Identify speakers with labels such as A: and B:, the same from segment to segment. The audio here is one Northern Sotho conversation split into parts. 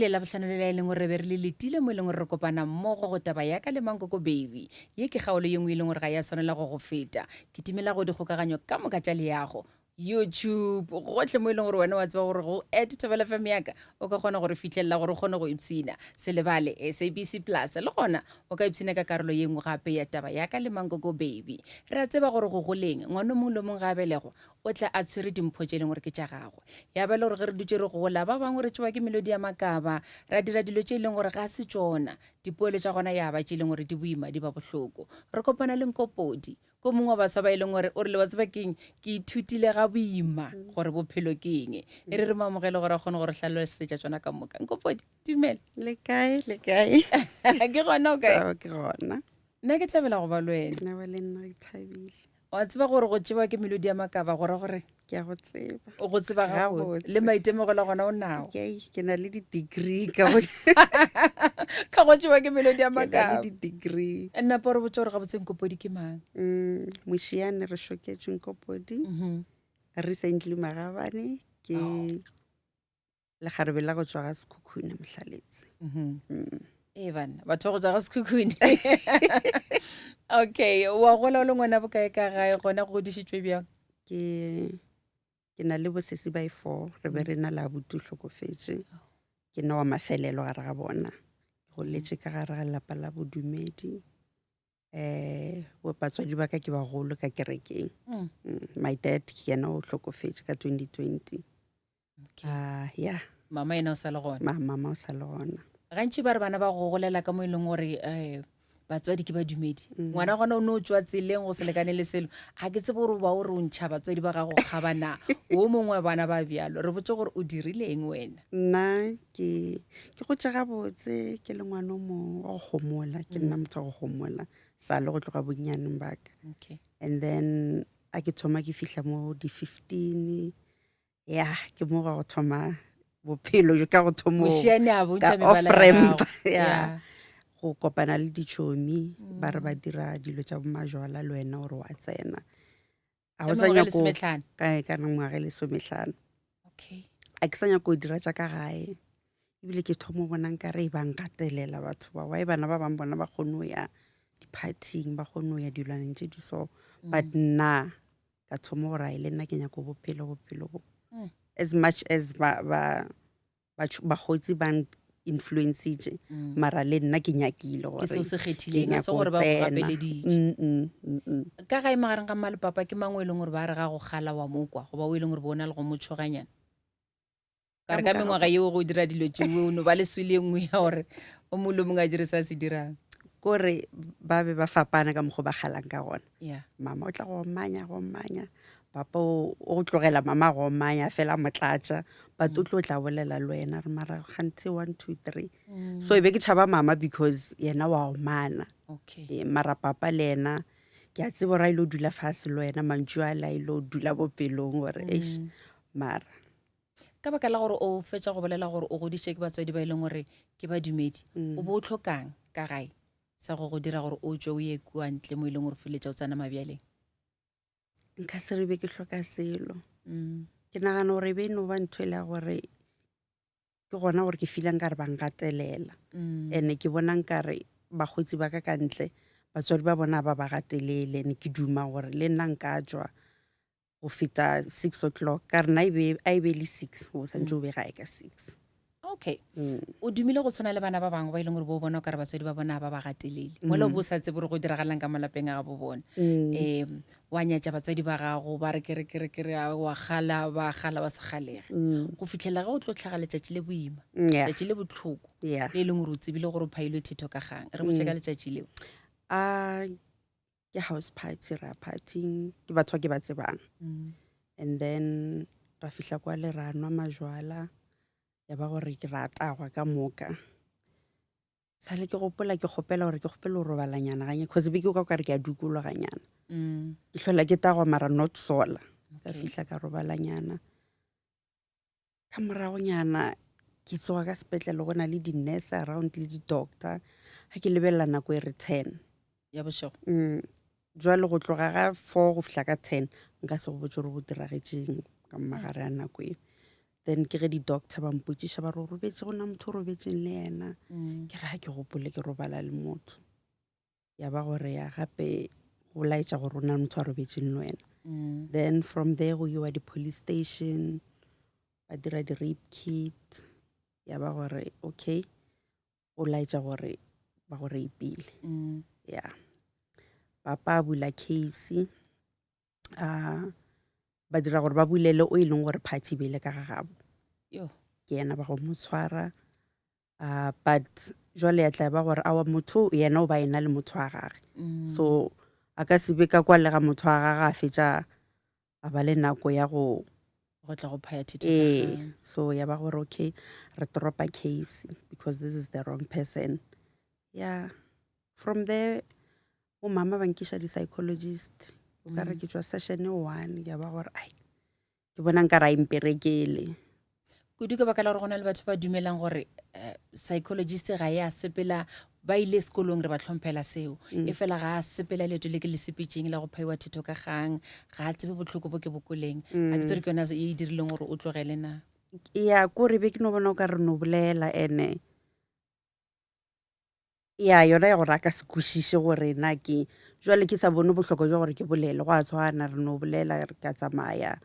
A: fihlile labohlano le la e leng gore re be re le letile mo e leng gore re kopana mmogo go taba ya ka le mankoko baby. Ye ke kgaolo ye nngwe e leng gore ga ya swanela go go feta. Kitimela go dikgokaganyo ka moka tša leago, YouTube, gohle mo e leng gore wena wa tseba gore go at Thobela FM ya ka o ka kgona go re fihlelela gore o kgone go ipshina. Se lebale SABC Plus le gona o ka ipshina ka karolo ye nngwe gape ya taba ya ka le mankoko baby. Re a tseba gore go goleng ngwana o mongwe le o mongwe ga a belegwa o tla a tshwere dimpho tše e leng gore ke tša gagwe. Ya ba e le gore ge re dutše re gola, ba bangwe re tšewa ke melodi ya makaba, ra dira dilo tše e leng gore ga se tšona. Dipoelo tša gona ya ba tše e leng gore di boima, di ba bohloko. Re kopana le Nkopodi, ko mongwe wa baswa ba e leng gore o rile wa tseba keng, ke ithutile ga boima gore bophelo ke eng. E re re mo amogele gore a kgone go re hlalosetša tšona ka moka. Nkopodi, dumela.
B: Le kae, le kae?
A: Ke gona o kae?
B: Ao, ke gona.
A: Nna ke thabela go ba le wena.
B: Nna le nna ke thabile.
A: Wa tseba gore go tšewa ke melodi ya makaba go ra gore
B: Ke a go tseba.
A: o go tseba gabotse le maitemogelo gona o nao.
B: Ke ke na le di-degree ka go
A: Ka go tšewa ke melodi ya
B: ke na le
A: makaba.
B: di-degree.
A: Nna pa re botša gore gabotse Nkopodi ke mang.
B: Mošiane re šoketšwe Nkopodi. Recently magabane ke Lekgarebe la go tšwa ga Sekhukhune Mohlaletse.
A: Mm -hmm. Ee banna, batho ba go tšwa ga Sekhukhune. Okay, wa gola o le ngwana bokae ka gae gona go godišitšwe bjang?
B: Ke ke na le bosesi by four, re be re na le abuti o hlokofetše.
A: Oh.
B: Ke nna wa mafelelo gare ga bona. Ke goletše ka gare ga lapa la bodumedi. Eh, batswadi ba ka ke bagolo ka kerekeng. My dad ke yena o hlokofetše ka 2020.
A: Okay.
B: Ya.
A: Mama yena o sa le gona?
B: Ma, mama o sa le gona.
A: Gantši ba re bana ba go golela ka mo e leng gore um batswadi ke badumedi. Ngwana gona o ne o tšwa tseleng go se lekane le selo. Ga ke tsebe gore o ba o re o ntšha batswadi ba gago kgaba na. O mongwe wa bana ba bjalo. Re botse gore o dirile eng wena?
B: Nna ke ke gotše gabotse ke le ngwana o mongwe wa go homola. Ke nna motho wa go homola sa le go tloga bonnyaneng ba ka.
A: Okay.
B: And then a ke thoma ke fihla mo di-15 ya ke mo ga go thoma bophelo jo ka go thoma
A: Mošiane a bontšha
B: ka
A: mebala
B: off
A: ya
B: ramp
A: gago.
B: ya
A: Ya.
B: go kopana le ditšhomi ba re ba dira dilo tša bomajwala le wena gore wa tsena a
A: Ka
B: o sa
A: mengwaga e
B: nyako
A: lesometlhano.
B: ka ka ngwaga e lesometlhano
A: Okay.
B: a ke sa nyako go dira tša ka gae ebile ke thoma go bona nkare e ba nkatelela batho ba why bana ba bangwe bona ba kgone go ya di-partying ba kgone go ya dilwaneng tše di so but nna ka thoma gore ai le nna ke nyako bophelo bophelo bo as much as ba ba bakgotsi ba influencitše mara le nna ke nyakile
A: Ke
B: gore
A: seo se
B: ke
A: kgethileng, ga se
B: nyako
A: gore ba go
B: tsena.
A: gapeleditše.
B: Mm, mm, mm, mm.
A: Ka gae magareng ga mma le papa ke mang o e leng gore ba re ga go gala wa mo kwa goba o e leng gore bo o na le go mo tšhoganyana? Ka re ka mengwaga yeo go dira dilo tšeo o no ba le swele e nngwe ya gore o mongwe le mongwe a dire se a se dirang.
B: Kore ba be ba fapana ka mokgwa ba kgalang ka gona.
A: Yeah.
B: Mama o tla go omanya, go omanya. Papa o o tlogela mama go omanya fela a mo tlatša. But o tlo tla bolela le wena re mara kganthe 1 2 3. So e be ke tšhaba mama because yena wa omana.
A: Okay.
B: E, mara papa le yena ke a tseba gore a ile dula fase le wena mantšu a le a ile dula bopelong gore eish mara
A: Ka baka la gore o fetša go bolela gore o godišitše ke batswadi ba e leng gore ke badumedi, o bo o tlhokang ka gae sa go go dira gore o tšwe o ye kua ntle mo e leng gore o feleletša o tsena mabjaleng?
B: Nka se re be ke hloka selo. Ke nagana gore e be e no ba ntho e le ya gore ke gona gore ke feela nkare ba ngatelela. And-e ke bona nkare bakgotsi ba ka ka ntle batswadi ba bona ba ba gatelele and ke duma gore le nna nka tšwa go feta 6 o'clock ka rena e be a e be le 6 o santse o be gae ka 6.
A: Okay. O dumile go tshwana le bana ba bangwe ba e leng gore bo bona o kare batswadi ba bona ba ba gatelele mola o bo sa tsebe gore go diragalang ka malapeng a gabo bona. Wa nyatša batswadi ba gago ba re kere kere kere a wa gala ba gala wa se galege go fitlhela ge o tlo tlhaga letšatši le boima letšatši le botlhoko le e leng gore o tsebile gore o phailwe thetho ka gang re botše ka letšatši leo.
B: A ke house party ra partying ke batho ba ke ba tsebang and then ra fihla kwa le ra nwa majwala ya ba gore ke ra tagwa ka moka sale ke gopola ke kgopela gore ke kgopela go robalanyana ganye cause be ke kwa kare ke a dukologanyana ke hlola ke tagwa mara not sola ka fihla ka robalanyana Ka moragonyana ke tsoga ka sepetlele go na le di-nurse around le di-doctor ga ke lebelela nako e re 10
A: ya bošego.
B: Jwale go tloga ga 4 go fihla ka 10 nka se go botse gore go diragetšeng ka mogare a nako eo. Then ke ge di-doctor ba mpotšiša ba re o robetše go na motho o robetšeng le yena. Ke re ga ke gopole ke robala le motho. Ya ba gore ya gape go laetša gore o na le motho a robetšeng le wena. Then from there go iwa di-police station, ba dira di-rape kit. Ya ba gore okay, o laetša gore ba go rapile. Ya. Papa a bula case. A ba dira gore ba bulele o e leng gore party be le ka ga gabo. Ke yena ba go mo tshwara. But jwale ya tla ba gore awa motho yena o ba ena le motho wa gage. So a ka se be ka kwa le ga motho wa gage a fetša a ba le nako ya go
A: go tla go phaya thito.
B: Ee, so ya ba gore okay, re dropa case because this is the wrong person. Yeah. From there bo mama ba nkiša di-psychologist. O ka re ke tšwa session 1 ya ba gore ai ke bona nka ra imperekele.
A: Kudu ka baka la gore go na le batho ba dumelang gore psychologist ga ya sepela ba ile sekolong re ba tlhomphela seo. E fela ga a sepela leeto le ke le sepetšeng la go phaiwa thetho ka gang, ga a tsebe bohloko bo ke bokoleng. A ke tsere ke yona e dirileng gore o tlogele na?
B: Ya, ko re be ke no bona o ka re no bolela ene ya yona ya gore a ka se kwešiše gore na ke jwale ke sa bone bohlokwa jwa gore ke bolele go a tshwana re no bolela re ka tsamaya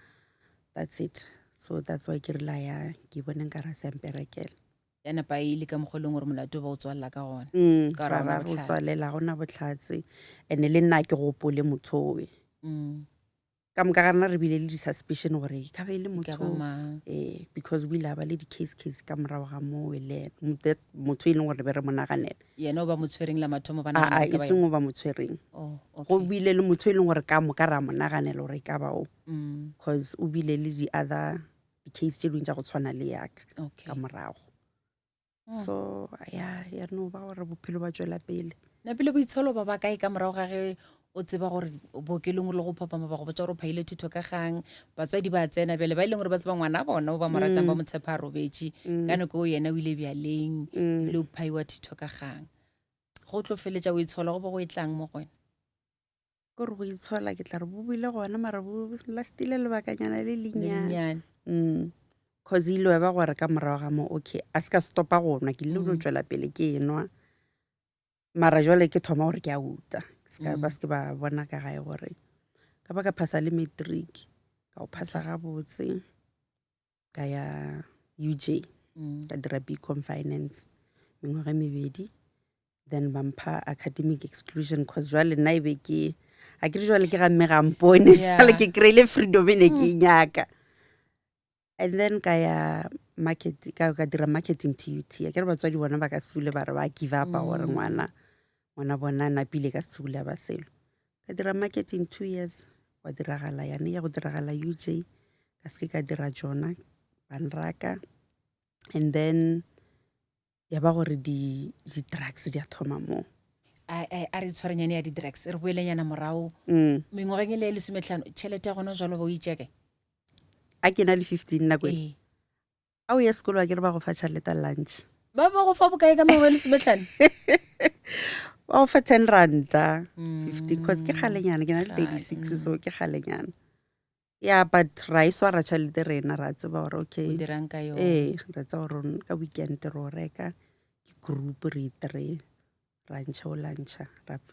B: that's it. So that's why ke re la ya ke bone nka ra se mperekela.
A: Ya napa e ile ka mokgwa e leng gore molato ba o tswalela ka gona. Ka
B: gore ra re o tswalela ga gona bohlatse and-e le nna ke gopole motho owe. Ka moka ga rena re bile le di-suspicion gore e ka ba e le motho ee because o ile a ba le di-case case ka morago ga moo le ena motho e leng gore be re mo naganela.
A: Yena o ba mo tshwereng la mathomo ba
B: nagana e seng o ba mo tshwereng. Go bile le motho e leng gore ka moka ra mo naganela gore e ka ba o cause o bile le di-other di-case tše dingwe tša go tshwana le yaka ka morago. So ya ya no ba gore bophelo ba tšwela pele.
A: Na pele boitsholo ba ba kae ka morago ga ge o tseba gore bookelong le go phapama ba go botša gore o phaile thitho ka gang, batswadi ba tsena bjale ba e leng gore ba tseba ngwana bona o ba mo ratang ba mo tshepa a robetše ka nako eo yena o ile bjaleng le o phaiwa thitho ka gang, go tlo feletša o itshola go bo go e tlang mo go wena?
B: Ke gore go itshola ke tla re bo buile gona mara bo lastile lebakanyana le lennyane. Cause ile wa ba gore ka morago ga mo okay a se ka stopa go nwa ke ile no tšwela pele ke enwa mara jwale ke thoma gore ke a uta se ka ba se ke ba bona ka gae gore ka ba ka phasa le matric ka o phasa gabotse ka ya UJ ka dira BCom finance mengwaga e mebedi then ba mpha academic exclusion cause jwale nna e be ke a ke re jwale ke ga mme ga mpone jwale ke kry-ile freedom e ne ke e nyaka. And then ka ya market ka ka dira marketing TUT a ke re batswadi bona ba ka se dule ba re ba give up gore ngwana ngwana bona a napile ka se dule ba selo. Ka dira marketing 2 years gwa diragala yane ya go diragala UJ ka se ke ka dira tšona ba nraka and then ya ba gore di di-drugs di a thoma moo.
A: A re tshwarenyane ya di-drugs re boelenyana morago mengwageng e le ya 15 tšhelete ya gona jalo ba o itšeke?
B: A ke na le 15 nako e. A o ya sekolo a ke re ba go fa tšhelete lunch.
A: Ba ba go fa bokae ka mengwaga e 15?
B: Ba go fa 10 ranta 15 cause ke kgalenyana ke na le 36 so ke kgalenyana. Yeah but ra e swara tšhelete rena ra tseba gore okay.
A: O dirang ka yona?
B: Ee re tseba gore ka weekend re o reka ke group re three ra ntšha o luncha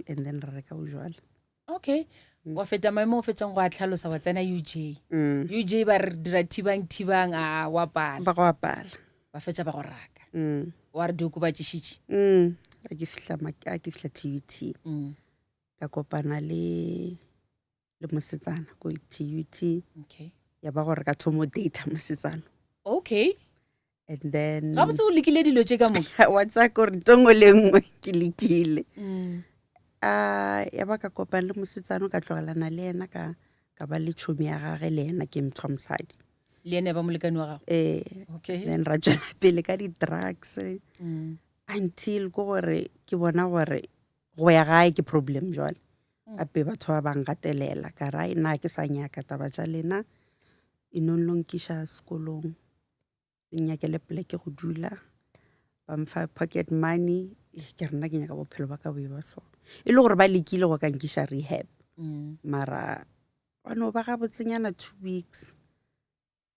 B: and then re reka bojwala.
A: Okay. Wa feta maemo o fetšang go a tlhalosa wa tsena UJ. UJ ba re dira thibang thibang a wa pala.
B: Ba go apala.
A: Ba fetša ba go raka. Wa re diokobatšišitše.
B: A ke fihla a ke fihla TUT. Ka kopana le le mosetsana ko TUT.
A: Okay.
B: Ya ba gore ka thomo data mosetsana.
A: Okay.
B: And then
A: ga botse o lekile dilo tše ka moka.
B: Wa tsaya gore ntho nngwe le nngwe ke lekile. Ya ba ka kopana le mosetsana ka tlogelana le yena ka ka ba le tšhomi ya gage le yena ke motho wa mosadi.
A: Le yena ba molekane wa gago?
B: Ee.
A: Okay.
B: Then ra tšwela pele ka di-drugs until ko gore ke bona gore go ya gae ke problem jwale. Gape batho ba ba ngatelela ka ra nna ke sa nyaka taba tša lena e nong lo nkiša sekolong le nyakele poleke go dula ba mfa pocket money ke re nna ke nyaka bophelo ba ka bo e ba so e le gore ba lekile go ka nkiša rehab mara ba no ba gabotsenyana 2 weeks.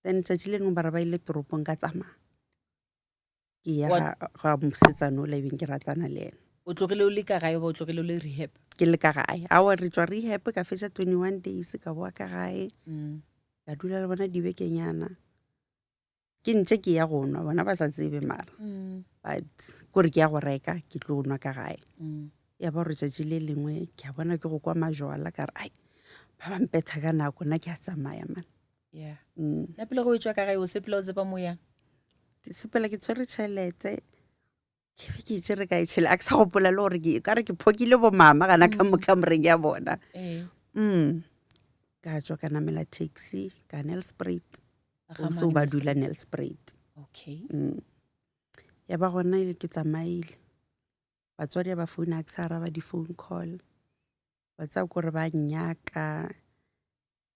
B: Then tšatši le lengwe ba re ba ile toropong ka tsamaya. Ke ya ga mosetsana o la ebeng ke ratana le ena.
A: O tlogile o le ka gae goba o tlogile o le rehab?
B: Ke le ka gae. Aowa re tšwa rehab ka fetša 21 days ka boa ka gae. Ka dula le bona dibekenyana. Ke ntše ke ya go nwa bona ba sa tsebe mara. But kore ke ya go reka ke tlo nwa ka gae. Ya ba gore tšatši le lengwe ke a bona ke go kwa majwala ka re ai ba ba mpetha ka nako nna ke a tsamaya man.
A: Yeah. Na pele go e tšwa ka gae o sepela o tseba mo yang?
B: Ke sepela ke tshwere tšhelete. Ke be ke itšere ka e tšhele a ke sa gopola le gore ke ka re ke phokile bo mama gana ka mo kamoreng ya bona. Ka tšwa ka namela taxi ka Nelspruit. So ba dula Nelspruit.
A: Okay.
B: Ya ba gona ke tsamaile. Batswadi ba founa ke sa araba di-phone call. Ba tsaya kore ba nnyaka.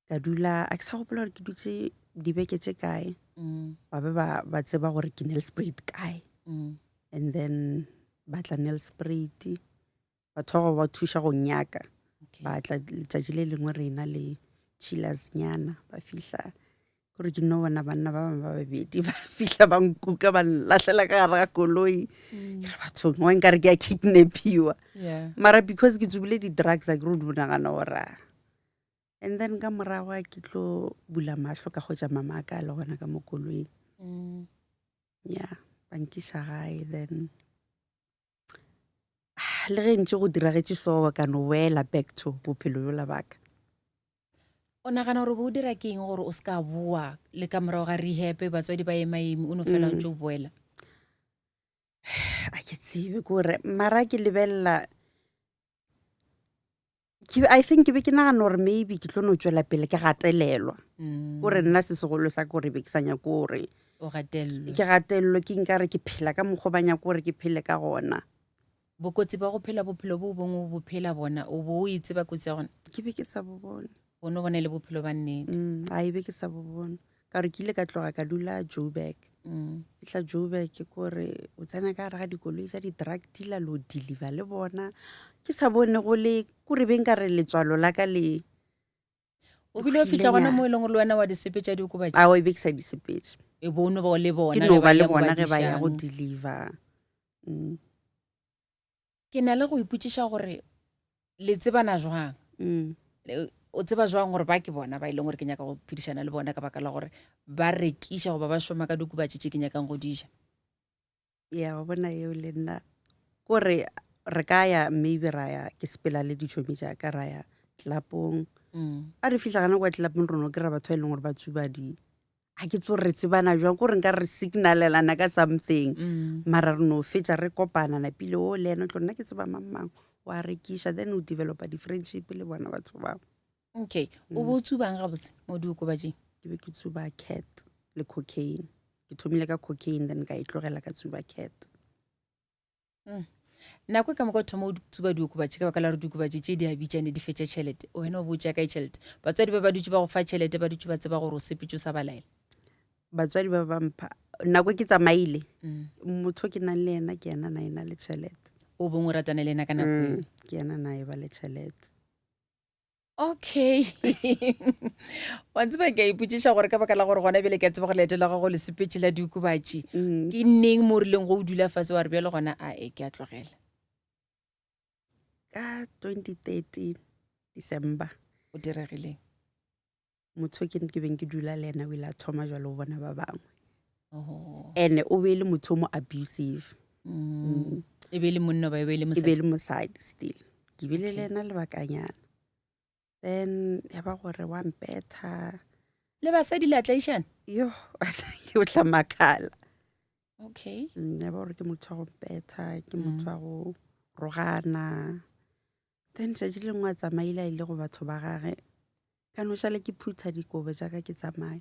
B: Ka dula a ke sa gopola gore ke dutse dibeke tše kae. Ba be ba tseba gore ke Nelspruit kae. And then ba tla Nelspruit. Batho ba go ba thuša go nnyaka. Ba tla letšatši le lengwe re ena le chillers nyana ba fihla kore ke no bona banna ba bangwe ba babedi ba fihla ba nkuka ba nlahlela ka gare ga koloi. Ke re bathong wa nkare ke a kidnapiwa. Mara because ke tsubile di-drugs a ke re o di nagana gore ah. And then ka morago a ke tlo bula mahlo ka hwetša mama a ka le gona ka mo koloing. Yeah, ba nkiša gae then le ge ntše go diragetše so ka no boela back to bophelo bjola baka.
A: O nagana gore bo dira ke eng gore o se ka boa le ka morago ga rehab batswadi ba ema eme o no fela ntse o boela?
B: A ke tsebe kore mara ke lebelela I think ke be ke nagana gore maybe ke tlo no tšwela pele ke gatelelwa. Kore nna se segolo sa kore be ke sa nyake gore
A: o gatelelwe.
B: Ke gatelelwe ke nkare ke phela ka mokgwa ba nyaka gore ke phele ka gona.
A: Bokotsi ba go phela bophelo bo bongwe o bo phela bona o bo o e tseba kotsi ya gona?
B: Ke be ke sa bo bone.
A: O no bona e le bophelo ba nnete.
B: Ai be ke sa bo bone. Ka gore ke ile ka tloga ka dula Joburg. Fihla Joburg ke kore o tsena ka gare ga dikoloi tsa di-drug dealer lo deliver le bona. Ke sa bone go le kore be nkare letswalo la ka le
A: O bile o fihla gona mo e leng gore le wena wa di sepetša diokobatši?
B: Aowa, e be ke sa di sepetše.
A: E bo o no ba le bona
B: Ke no ba le bona ge ba ya go deliver.
A: Ke na le go ipotšiša gore le tsebana jwang? O tseba jwang gore ba ke bona ba e leng gore ke nyaka go phedišana le bona ka baka la gore ba rekiša goba ba šoma ka diokobatši tše ke nyakang go di ja?
B: Ya, wa bona eo le nna kore re ka ya maybe ra ya ke sepela le ditšhomi tša ka ra ya tlelapong. A re fihla gana kwa tlelapong re no kry-a batho ba e leng gore ba tsuba di ga ke tse gore re tsebana jwang kore nka re signalelana ka something. Mara re no fetša re kopana napile o le ena o tlo nna ke tseba mang mang wa rekiša then o developa di-friendship le bona batho bao.
A: Okay, o bo o tsubang gabotse mo diokobatšing?
B: Ke be ke tsuba cat le cocaine. Ke thomile ka cocaine then ka e tlogela ka tsuba cat.
A: Nako e ka moka o thoma o tsuba diokobatši ka baka la gore diokobatši tše di a bitšane di fetša tšhelete. Wena o bo o tšea kae tšhelete? Batswadi ba ba dutše ba go fa tšhelete ba dutše ba tseba gore o sepetše o sa ba laela.
B: Batswadi ba ba mpha nako ke tsamaile motho ke nang le yena ke yena na ena le tšhelete.
A: O bong o ratane le yena ka nako eo?
B: Ke yena na e ba le tšhelete.
A: Okay. Wa tseba ke a ipotšiša gore ka baka la gore gona bjale ke a tseba gore leeto la gago le sepetše la diokobatši. Ke neng mo o rileng go o dula fase wa re bjale gona a e ke a tlogela?
B: Ka 2013 December.
A: O diregileng?
B: Motho ke ke beng ke dula le yena o ile a thoma jalo go bona ba bangwe. Ene o be e le motho o mo abusive.
A: E be e le monna ba e be e le
B: E be e le mosadi still. Ke bile le yena lebakanyana. Then ya ba gore wa mpetha.
A: Le basadi le a tlaišana?
B: Yo, o tla makala.
A: Okay.
B: Ya ba gore ke motho wa go mpetha, ke motho wa go rogana. Then tšatši le lengwe a tsamaile a ile go batho ba gage. Ka no šale ke phutha dikobo tša ka ke tsamaye.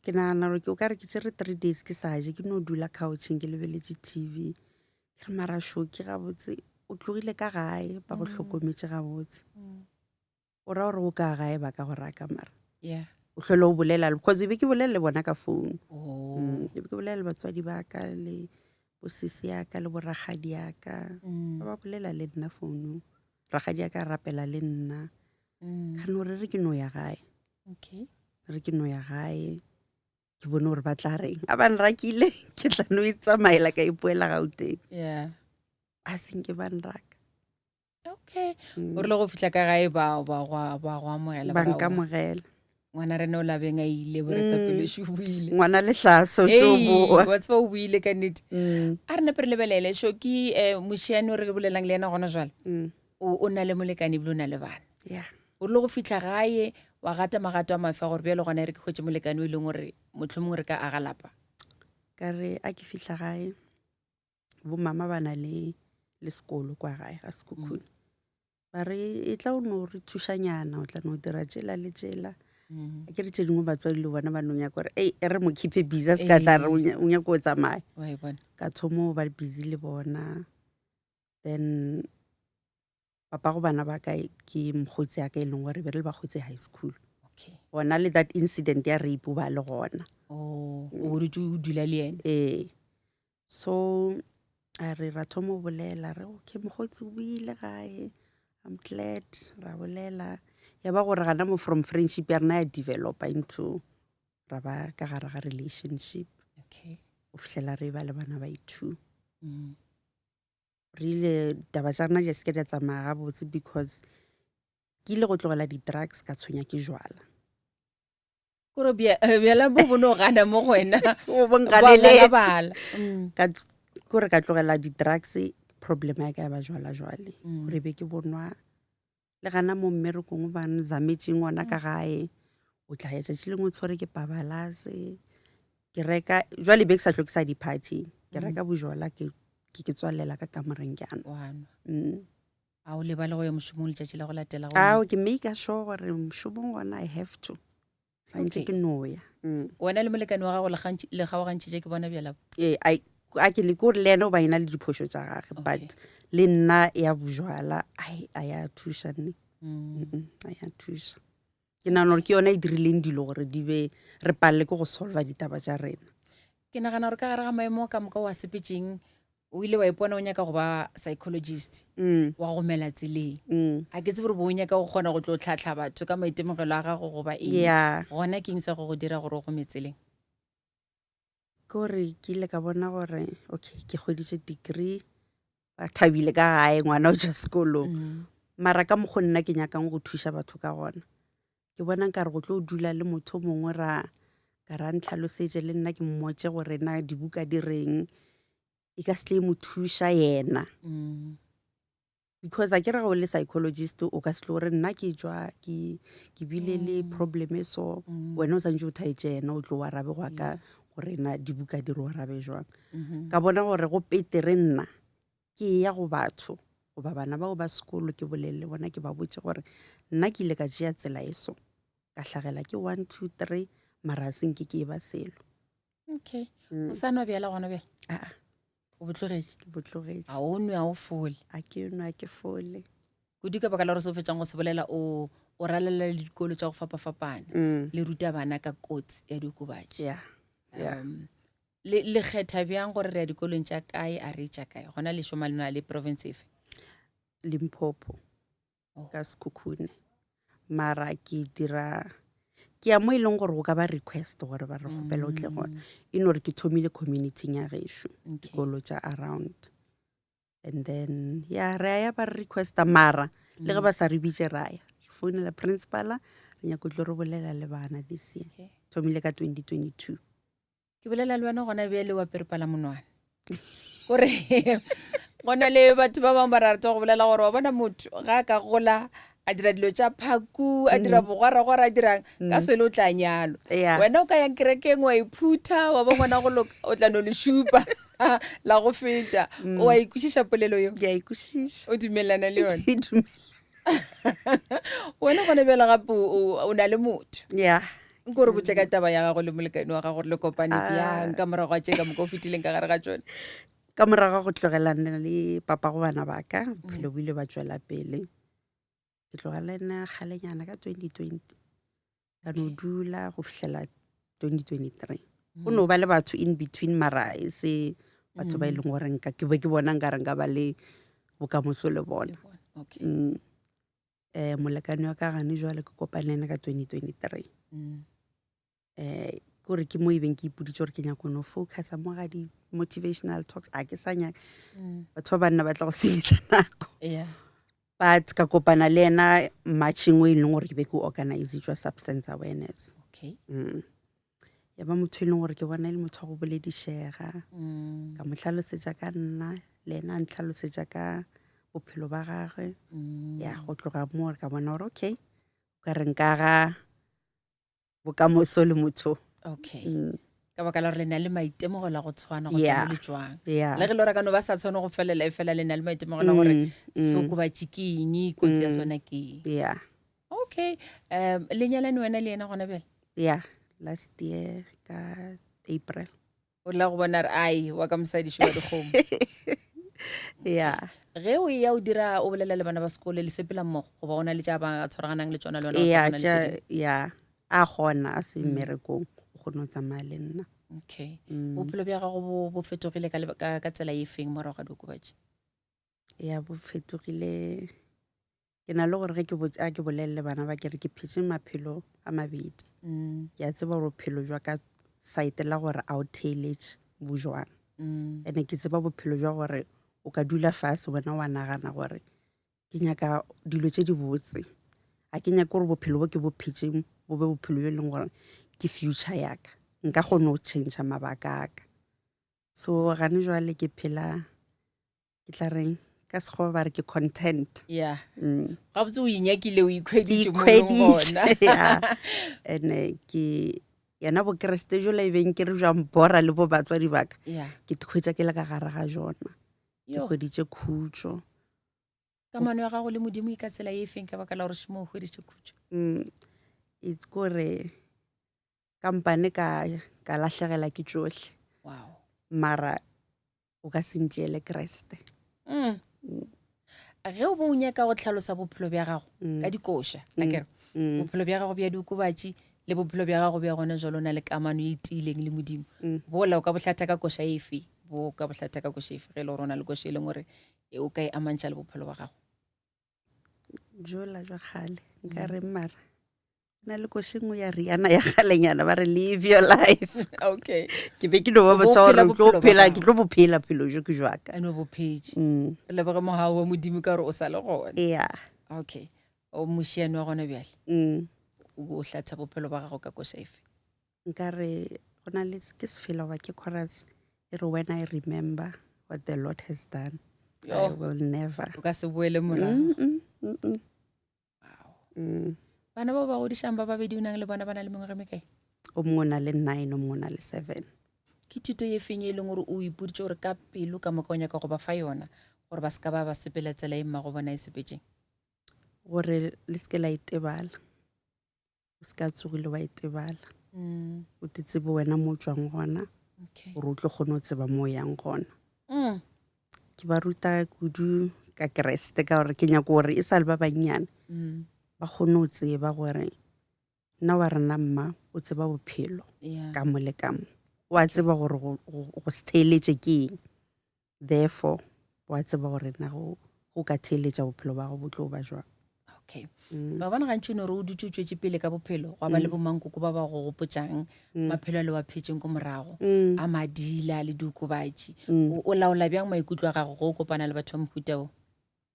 B: Ke nagana gore ke o kare ke tšere 3 days ke sa je, ke no dula coucheng ke lebeletše TV. Ke re mara Shoki gabotse o tlogile ka gae ba go hlokometše gabotse. O ra gore o ka gae ba ka go raka mara. O hlole o bolela because e be ke bolela le bona ka phone. E be ke bolela le batswadi ba ka le bosisi ya ka le borakgadi ya ka. Ba ba bolela le nna founung. Rakgadi ya ka a rapela le nna. Ka no re re ke no ya gae.
A: Okay.
B: Re ke no ya gae ke bone gore ba tla reng a ba nrakile ke tla no itsamaela ka ipoela gauteng
A: yeah
B: a senke ba nraka
A: okay o rile go fihla ka gae ba ba go ba go amogela
B: ba nkamogela
A: ngwana rena o labeng a ile boretapele mm. o buile
B: ngwana lehlaso tso boa
A: wa tseba o buile ka nnete mm. a re nape re lebelele sho ke eh, mošiane o re bolelang le yena gona jwale mm. o na le molekane ebile o na le bana
B: yeah
A: o rile go fihla gae wa gata magato a mafe a gore bjale gona e re ke hwetše molekane o e leng gore mohlomongwe re ka aga lapa?
B: Ka re a ke fihla gae bo mama ba na le le sekolo kwa gae ga Sekhukhune. Ba re e tla o no re thušanyana o tla no dira tšela le tšela. A ke re tše dingwe batswadi le bona ba no nyaka gore ei e re mo keep-e busy a se ka tla re o nyaka go tsamaya.
A: Wa e bona.
B: Ka thoma go ba busy le bona then papa go bana ba ka ke mokgotsi ya ka e leng gore be re le bakgotsi high school
A: okay
B: gona le that incident ya rape o ba le gona
A: oh o dutse o dula le ene
B: ee so a re ra thoma go bolela re okay mokgotsi o ile gae i'm glad ra bolela ya ba gore gana mo from friendship ya rena ya developa into ra ba ka gare ga relationship
A: okay
B: go fihlela re ba le bana ba i-two
A: mm.
B: Re ile taba tša rena di se ke di a tsamaya gabotse because ke ile go tlogela di-drugs ka tshwenya ke jwala.
A: Kore bjala bo bo no gana mo go wena.
B: Bo
A: Bo a
B: nganeletse.
A: ngangabala. Mm.
B: Ka kore ka tlogela di-drugs problem ya ka ya ba jwala jwale.
A: Mm.
B: Gore be ke bonwa le gana mo mmerekong o ba nzametšeng ona ka gae o tla ya tšatši lengwe o tshwere ke pabalase ke reka jwale be ke sa hlwe ke sa di-party ke reka bojola ke ke ke tswalela ka kamoreng ke ano
A: Wa nwa.
B: mm.
A: A o lebale go ya mošomong letšatši la go latela go
B: ao ke make sure gore mošomong gona i have to santše
A: Okay.
B: ke no ya mm.
A: Wena le molekane wa gago le gantši- le kgaogantšhitše ke bona bjala bo?
B: ee a ke le kore le yena o ba ena le diphošo tša gage
A: Okay.
B: but le nna ya bojwala ai a ya thuša nne
A: Mm.
B: Mm-mm, a ya thuša ke nagana gore ke yona e dirileng dilo gore di be re palele ke go solva ditaba tša rena
A: Ke nagana gore ka gare ga maemo ka moka o a sepetšeng o ile wa ipona o nyaka go ba psychologist
B: mm.
A: wa gomela tseleng
B: mm.
A: a ke tsebe gore bo o nyaka go kgona go tlo tlhatlha batho ka maitemogelo a gago goba eng
B: yeah
A: gona ke eng sa go go dira gore o gome tseleng
B: ke gore ke ile ka bona gore okay ke hweditše degree ba thabile ka gae ngwana o tšwa sekolong
A: mm.
B: mara ka mokgo nna ke nyakang go thuša batho ka gona ke bona nkare go tlo dula le motho o mongwe ra ka ra ntlhalosetše le nna ke mmotše gore na dibuka di reng e ka se tle e mo thuša yena
A: mm.
B: because a ke re ga o le psychologist o ka se tlo gore nna ke jwa ke ke bile le
A: mm.
B: problem e so
A: mm.
B: wena o santse o thaetse yena o tlo o arabe go ya ka gore na dibuka di re o arabe jwang
A: mm-hmm.
B: ka bona gore go petere nna ke ya go batho goba bana bao ba sekolo ke bolele le bona ke ba botse gore nna ke ile ka tšea tsela e so ka hlagela ke one two three mara a senke ke e ba selo
A: okay mm. o sa nwa bjala gona bjale
B: aa
A: o botlogetše
B: ke botlogetše
A: a o nwe a o fole
B: a ke nwe a ke fole
A: kudu ka baka la gore se o fetšang go se bolela o o ralela le dikolo tša go fapafapana
B: mm.
A: le ruta bana ka kotsi ya diokobatši
B: yeah. yeah.
A: um, le, le kgetha bjang gore re ya dikolong tša kae a re tša kae gona le šoma le na le province efe
B: limpopo
A: Oh.
B: ka Sekhukhune mara ke dira ke ya mo e leng gore go ka ba request gore ba re kgopela o tle gona e no re ke thomile community-ing ya gešo
A: Okay.
B: dikolo tša around and then ya re a ya ba re requesta mara le ge ba sa re bitše ra ya re founela principala re nyako tlo re bolela le bana this year
A: Okay.
B: thomile ka 2022
A: Ke bolela le wena gona bjale wa peripala monwana. Gore go na le batho ba bangwe ba rata go bolela gore wa bona motho ga a ka gola a dira dilo tša phaku a dira bogwaragwara a dirang ka swele o tla nyalwa.
B: Yeah.
A: Wena o ka yang kerekeng wa iphutha wa ba ngwana go loka o tla no le šupa la go feta. O a ikwešiša polelo yeo?
B: Ke a ikwešiša.
A: O dumelelana le yona?
B: Ke dumela.
A: Wena gona bjale gape o na le motho.
B: Yeah.
A: Nko re botše ka taba ya gago le molekane wa gago gore le kopane bjang ka morago ga tše ka moka o fetileng ka gare ga tšone.
B: Ka morago ga go tlogelana le papa go bana ba ka, bophelo bo ile ba tšwela pele. Ke tlogela ena kgalenyana ka 2020. Ka no dula go fihlela 2023. Go no ba le batho in between mara e se batho ba e leng gore nka ke be ke bona nkare nka ba le bokamoso le bona.
A: Okay.
B: Mm. Eh molekane wa ka gane jwale ke kopane le ena ka 2023.
A: Mm.
B: Um kore ke mo e beng ke ipoditse gore ke nyako no focusa mo ga di-motivational talks a ke sa nyaka batho ba banna ba tla go senyetša nako. But ka kopana le ena marching o e leng gore ke be ke organizetswa substance awareness. Ya ba motho e leng gore ke bona e le motho wa go boledišega. Ka mo hlalosetša ka nna, le ena a ntlhalosetša ka bophelo ba gagwe. Ya go tloga moo re ka bona gore okay, o ka re nka ga bokamoso le motho.
A: Okay. Ka baka la gore le na le maitemogelo a go tshwana go tswa mo le tšwang. Le ge le gore ka no ba sa tshwane go felela e fela le na le maitemogelo a gore seokobatši ke eng, kotsi ya sona ke eng. Okay. Le nyalane wena le yena gona bjale?
B: Yeah, last year ka April.
A: O la go bona re ai wa ka mosadi šo wa dikgomo.
B: Yeah.
A: Ge o eya o dira o bolela le bana ba sekolo le sepela mmogo goba o na le tša ba tshwaraganang le tšona le wena o
B: Yeah,
A: tshwaragana le tše dingwe?
B: yeah. A gona a se mmerekong, o kgone go tsamaya le nna.
A: Okay. Bophelo bja gago bo fetogile ka tsela e feng morago ga diokobatši?
B: Ya, bo fetogile. Ke na le gore ge ke botse, a ke bolelele bana ba ke re ke phetse maphelo a mabedi. Ke a tseba gore bophelo jwa ka side la gore a o theeletše bo jwang. Ene ke tseba bophelo jwa gore o ka dula fase wena wa nagana gore ke nyaka dilo tše di botse. A ke nyake gore bophelo bo ke bo phetšeng bo be bophelo jo e leng gore ke future ya ka. Nka kgona go change mabaka a ka. So gane jwale ke phela ke tla reng ka sekgowa ba re ke content.
A: Yeah. Gabotse o inyakile o ikhweditše mo leng gona.
B: Yeah. And ke yena bokreste jola e beng ke re jwang bora le bo batswadi ba ka.
A: Yeah.
B: Ke ikhwetša ke le ka gare ga jona. Ke hweditše khutšo.
A: Kamano ya gago le Modimo e ka tsela e feng ka baka la gore šimo o hweditše khutšo?
B: It's kore kampane ka ka lahlegela ke tšohle.
A: Wow.
B: Mara o ka se ntšeele Kriste.
A: Ge o bo o nyaka go hlalosa bophelo bja gago ka dikoša, a ke re, bophelo bja gago bja diokobatši le bophelo bja gago bja gona jwalo o na le kamano e tiileng le Modimo. Bola o ka bo hlatha ka koša efe? Bo ka bo hlatha ka koša efe ge e le gore o na le koša e leng gore o ka e amantšha le bophelo bja gago?
B: Jola jwa kgale nka reng mara na le koše nngwe ya Rihanna ya kgalenyana ba re live your life.
A: Okay.
B: Ke be ke no ba
A: O bo
B: botsa
A: phela
B: gore
A: bophelo ba
B: ke
A: gago.
B: tlo bo phela phelo jo ke jwa ka.
A: A no bo phetše. Re leboge mogau wa Modimo ka gore o sa le gona.
B: Yeah.
A: Okay. O mošiane wa gona bjale. O hlatha bophelo ba gago ka koša efe?
B: Nka re go na le ke sefela goba ke chorus e re when I remember what the Lord has done, I
A: Yo.
B: will never.
A: O ka se boele morago. Wow. Bana bao ba godišang ba babedi o nang le bona ba na le mengwaga e mekae?
B: O mongwe o na le 9, o mongwe o na le 7.
A: Ke thuto ye feng e leng gore o ipoditše gore ka pelo ka moka o nyaka go ba fa yona gore ba se ka ba ba sepela tsela e mmago bona e sepetšeng?
B: Gore le se ke la itebala. O se ka tsogile wa itebala. O te tsebe wena mo o tšwang gona, gore o tlo kgone go tseba mo o yang gona. Ke ba ruta kudu ka Kriste ka gore ke nyaka gore e sa le ba bannyane ba kgone go tseba gore nna wa rena mma o tseba bophelo ka mo le ka mo. O a tseba gore go se theeletše ke eng. Therefore, o a tseba gore na go ka theeletša bophelo ba gago bo tlo ba jwang.
A: Okay. Ba bona gantši o no re o dutše o tšwetše pele ka bophelo, gwa ba le bomankoko ba ba go gopotšang maphelo a le wa phetšeng ko morago, a madila le diokobatši. O laola bjang maikutlo a gago go o kopana le batho ba mohuta wo?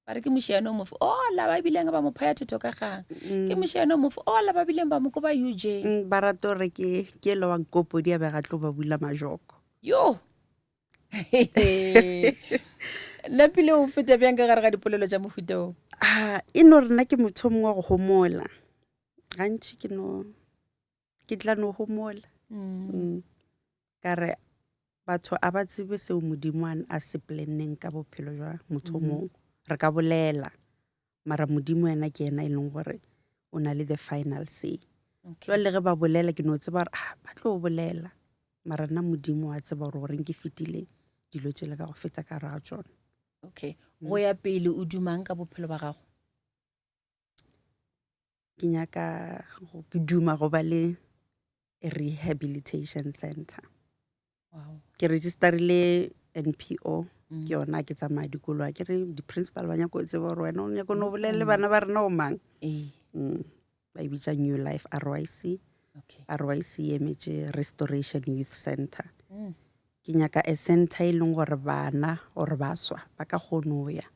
A: Ba re ke mošiane o mofe ola ba bileng ba mo phaya thetho ka kgang. Ke mošiane o mofe ola ba bileng ba mo koba UJ.
B: Ba rata gore ke ele wa nkopodi a be ga tlo ba bula majoko.
A: Yo! Napile o feta bjang ka gare ga dipolelo tša mohuta wo?
B: Ah, e no re nna ke motho o mongwe wa go homola. Gantši ke no, ke tla no homola. Ka re batho a ba tsebe seo Modimo a se planneng ka bophelo jwa motho o mongwe. Re ka bolela, mara Modimo yena ke yena e leng gore o na le the final say. Jwale ge ba bolela ke no tseba gore ba tlo bolela, mara nna Modimo wa tseba gore goreng ke fetile dilo tšele ka go feta ka gare ga tšona.
A: Okay. Go ya pele o dumang ka bophelo ba gago?
B: Ke nyaka go, ke duma go ba le rehabilitation center.
A: Wow.
B: Ke registerile NPO, ke yona ke tsamaya dikolo, a ke re di-principal ba nyaka go tseba gore wena o nyaka no bolela le bana ba rena o mang. Ba e bitsa New Life RYC.
A: Okay.
B: RYC e emetše Restoration Youth Center.
A: Mm.
B: Ke nyaka a center e leng gore bana or baswa ba ka kgono ya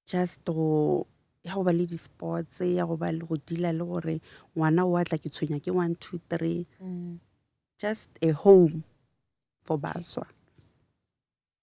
B: just go ya go ba le di-sports ya go ba le go deala le gore ngwana o atla ke tshwenya ke 1 2 3
A: Mm.
B: just a home for baswa.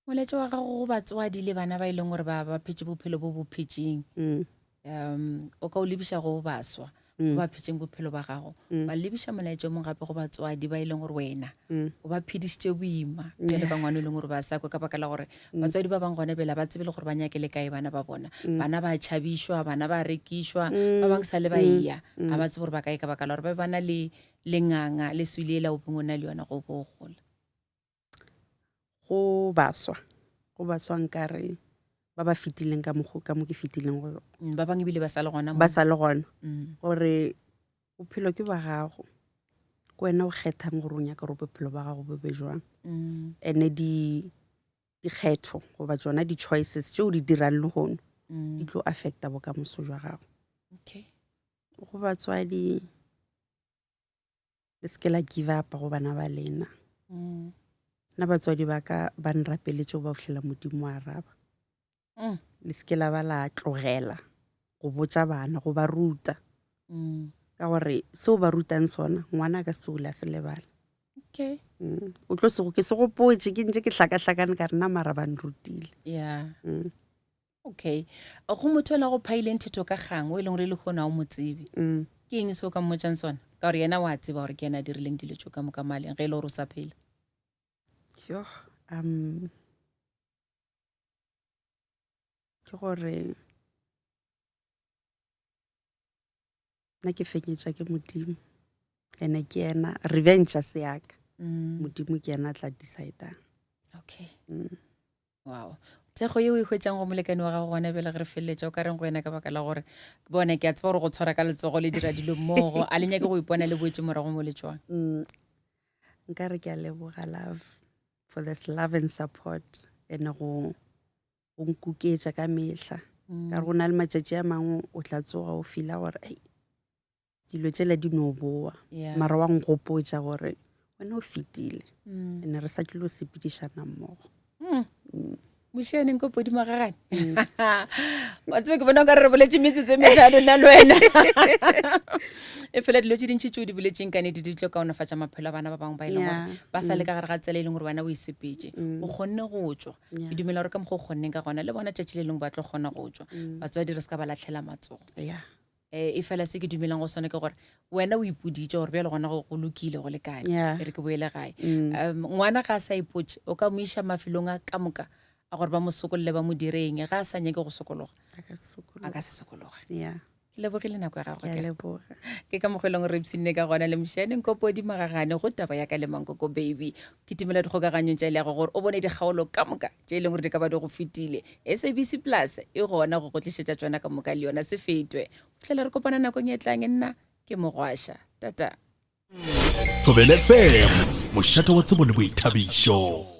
A: Molaetša wa gago go batswadi le bana ba e leng gore ba ba phetše bophelo bo bo phetšeng
B: Mm.
A: um o ka o lebiša go baswa
B: Mm.
A: ba ba phetšeng bophelo ba gago
B: Mm.
A: ba lebiša molaetša o mongwe gape go batswadi ba e leng gore wena
B: Mm.
A: o ba phedišitše boima bjalo ka ngwana e leng gore ba sa kwe ka baka la gore
B: Mm.
A: batswadi ba bangwe gone bjale ba tsebe le gore ba nyake le kae bana ba bona bana ba tšhabišwa bana ba rekišwa ba bangwe sa le ba eya ga ba tsebe gore ba kae ka baka la gore ba be ba na le lenganga le swele ela o beng o na le yona go bo gola
B: Go baswa, go baswa nkare ba ba fetileng ka mokgo ka mo ke fetileng go
A: Mm, ba bangwe ebile ba sa le gona mo.
B: ba sa le gona
A: Mm.
B: gore bophelo ke ba gago ke wena o kgethang gore o nyaka gore bophelo ba gago bo be jwang
A: Mm.
B: ene di dikgetho goba tsona di-choices tšeo di dirang lehono
A: Mm.
B: di tlo affecta bokamoso jwa gago
A: Okay.
B: go batswadi le seke la give up go bana ba lena
A: Mm.
B: nna batswadi ba ka ba nrapeletše go ba fihlela modimo a araba
A: Mm.
B: le seke la ba la tlogela go botša bana go ba ruta
A: Mm.
B: ka gore seo ba rutang sona ngwana a ka se ule a se lebala
A: Okay.
B: Mm. o tlo se ke se gopotše ke ntše ke hlakahlakane ka rena mara ba nrutile
A: Yeah.
B: Mm.
A: Okay. Go motho ela go phaileng thetho ka kgang o e leng gore le kgona o mo tsebe.
B: Mm.
A: Ke eng se o ka mmotšang sona? Ka gore yena wa tseba gore ke yena a dirileng dilo tšeo ka moka maleng ge e le gore o sa phela.
B: Yo, um ke gore nna ke fenyetša ke modimo ene ke yena revenge a se yaka
A: Mm.
B: modimo ke yena a tla decidang
A: Okay.
B: Mm.
A: Wow. Thekgo yeo e hwetšang go molekane wa gago gona bjale ge re feleletša o ka reng go wena ka baka la gore bone ke a tseba gore go tshwara ka letsogo le dira dilo mmogo a le nyake go ipona le boetše morago mo le tšwang.
B: Mm. Nka re ke a leboga love for this love and support and go go nkuketša ka mehla ka gore go na le matšatši a mangwe o tla tsoga o feela gore ei dilo tšela di no boa
A: Yeah.
B: mara wa nkgopotša gore wena o fetile
A: Mm.
B: ene re sa tlilo sepedišana mmogo
A: Mm.
B: Mm.
A: Mošianeng ko podi magagane wa tsebe ke bona o ka re re boletse metsotso e metlhano nna le wena e fela dilo tse dintšhi tse o di boletseng ka nete di tlo kaonafatša maphelo a bana ba bangwe ba e leng gore
B: Yeah.
A: ba sa le ka gare ga tsela e leng gore wena o e sepetse
B: Mm.
A: o kgonne go tswa
B: Yeah.
A: ke dumela gore ka mokgwa o kgonneng ka gona le bona tšatši le lengwe ba tlo kgona go tswa
B: Mm.
A: batswadi re se ka ba latlhela matsogo
B: Yeah.
A: um e fela se ke dumelang go sone ke gore wena o ipoditše gore bjale gona go go lokile go lekane
B: Yeah.
A: e re ke boele gae
B: Mm.
A: um ngwana ga a sa ipotše o ka mo iša mafelong a ka moka a gore ba mo sokolle ba mo direng ga a sa nyake go sokologa
B: A ka se
A: a
B: sokologe.
A: ka se sokologe
B: Yeah.
A: ke lebogile nako ya gago
B: Ke a
A: akere.
B: leboga.
A: Ke ka mokgwa e leng gore re ipshinne ka gona le mošeaneng kopodi magagane go taba ya ka le mankoko baby. Kitimela dikgokaganyong tša leago gore o bone dikgaolo ka moka tše e leng gore di ka ba di go fetile. SABC Plus e gona go go tlišetša tšona ka moka le yona se fetwe. Go fihlela re kopana nakong e tlang nna ke Mogwaša. Tata.
C: Thobela FM, mošate wa tsebo le boithabišo.